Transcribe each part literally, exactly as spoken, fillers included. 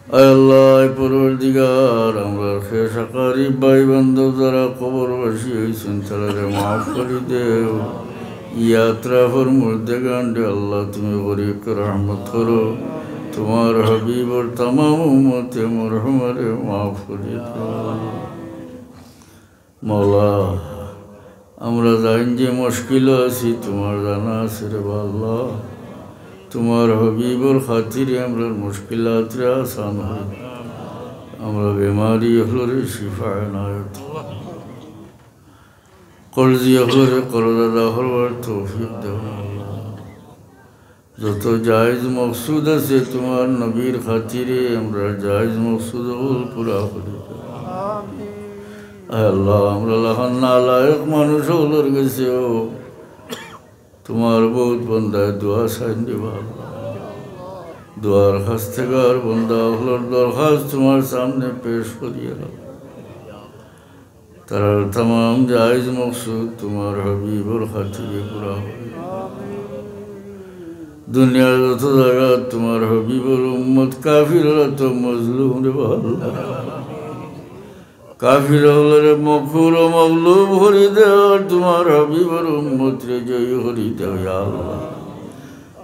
আয় আল্লাহ, আয় পরওয়ারদিগার, আমরার খেশ আকারিব ভাই বান্ধব যারা কবরবাসী অইছইন, তারারে মাফ করি দেও। ই আতরাফর মুর্দেগানরে আল্লাহ তুমি গরিক রহমত করো। তুমার হাবিবর তামাম উম্মতে মরহুমারে মাফ করি দেও। মওলা, আমরা জানি যে মুশকিলো আছি, তুমার জানা আছে রে বা আল্লাহ। তুমার হাবিবর খাতিরে আমরার মুশকিলাতরে আসান অই। আমরা বেমারি অকলরে শিফা এনায়েত। কর্জি অকলরে করজ আদা করবার তৌফিক দেও। যত জায়েজ মকসুদ আছে তুমার নবীর খাতিরে আমরার জায়েজ মকসুদ অকল পুরা করি দেও। আয় আল্লাহ, আমরা লাখান নালায়েক মানুষ অকলর গেছেও তুমার বউত বন্দায় দোয়া চাইন রে বা আল্লাহ। দোয়ার খাস্তেগার বন্দা অকলর দরখাস্ত তুমার সামনে পেশ করিয়া রাখো। তারার তামাম জায়েজ মকসুদ তুমার হাবিবর খাতিরে পুরা অই। দুনিয়ার যত জাগাত তুমার হাবিবর উম্মত কাফিররা তো মজলুম রে বা আল্লাহ। কাফির অকলরে মকহুর ও মগলুব করি দেও, আর তুমার হাবিবর উম্মতরে জয়ী করি দেও, ইয়া আল্লাহ।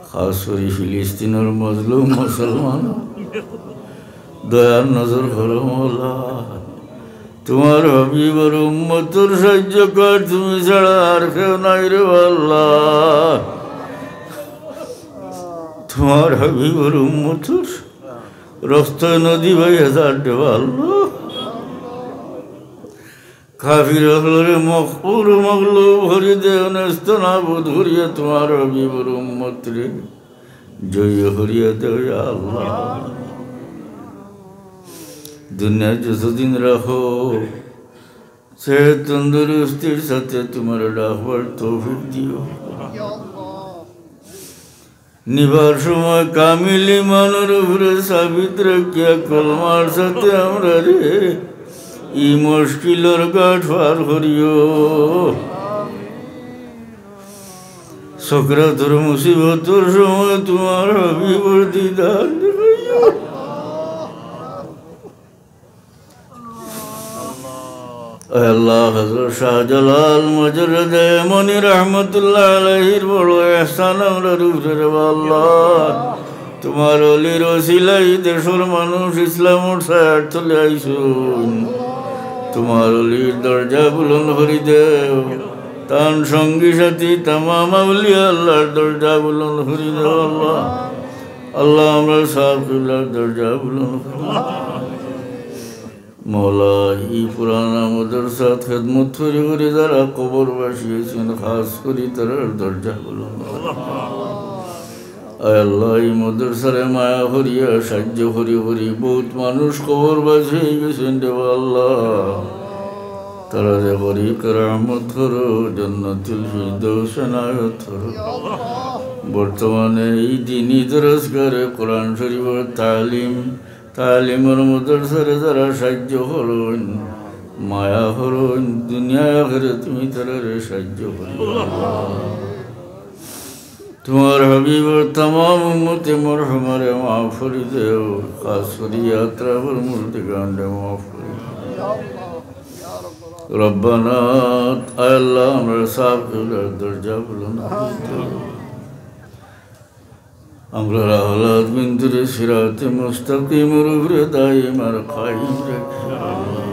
খাস করি ফিলিস্তিনর মজলুম মুসলমান দয়ার নজর করো মওলা। তুমার হাবিবর উম্মতর সাহায্যকার তুমি ছাড়া আর কেউ নাই রে আল্লাহ। তুমার হাবিবর উম্মতর রক্ত নদী বইয়া যার রে আল্লাহ। কাফির অকলরে মকহুর মগলুব করি দেও, নেস্ত নাবুদ করিয়া তুমার হাবিবর উম্মতরে জয়ী করিয়া দেও, ইয়া আল্লাহ। দুনিয়াত যতদিন রাখো, সেহত তন্দুরুস্তির সাথে তুমারে ডাকবার তৌফিক দিও। নিবার সময় কামিল ইমানর উপরে সাবিত রাখিয়া কলমার সাথে আমরারে ই মুশকিলর ঘাট পার করিও। সকরাতর মুসিবতর সময় তুমার হাবিবর দিদার দেখাইও। আয় আল্লাহ, হযরত শাহজালাল মুজাররদে ইয়ামনি রহমতুল্লাহ আলাইহির বড় ইহসান আমরার উপরে রে আল্লাহ। তুমার অলির উসিলায় দেশর মানুষ ইসলামর ছায়ার তলে আইছইন। তুমার অলির দরজা বুলন্দ করি দেও। তান সঙ্গী সাথী তামাম আউলিয়া আল্লাহর দরজা বুলন্দ করি দেও আল্লাহ। আল্লাহ, আমরার সাব কিবলার দরজা বুলন্দ করি দেও। মওলা, ই পুরানা মাদ্রাসাত খেদমত করি করি যারা কবরবাসী অইছইন, খাস করি তারার দরজা বুলন্দ। আয় আল্লাহ, ই মাদ্রাসারে মায়া করিয়া সাহায্য করি করি বউত মানুষ কবরবাসী অইগেছইন রে আল্লাহ। তারারে গরিক রহমত করো, জান্নাতুল ফিরদৌস এনায়েত করো। বর্তমানে ই দিনি দরসগাহে কোরআন শরীফর তালিম তালিমর মাদ্রাসারে যারা সাহায্য করইন, মায়া করইন, দুনিয়া আখেরাতে তুমি তারারে সাহায্য করিও। তুমার হাবিবর তামাম উম্মতে মরহুমারে মাফ করি দেও, খাস করি আতরাফর মুর্দেগানরে মাফ করি দেও। রব্বানা, আয় আল্লাহ, আমরার সাব কিবলার দরজা বুলন্দ করি দেও। আমরার আওলাদ বিন্দুরে সিরাতে মুস্তাকিমর উপরে দাইম আর কায়েম রাখিও।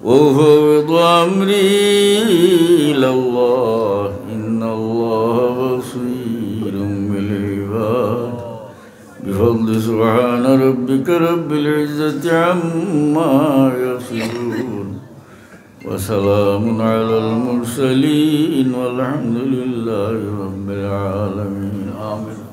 وأفوض أمري إلى الله إن الله بصير بالعباد. بفضل سبحان ربك رب العزة عما يصفون. وسلام على المرسلين والحمد لله رب العالمين. آمين.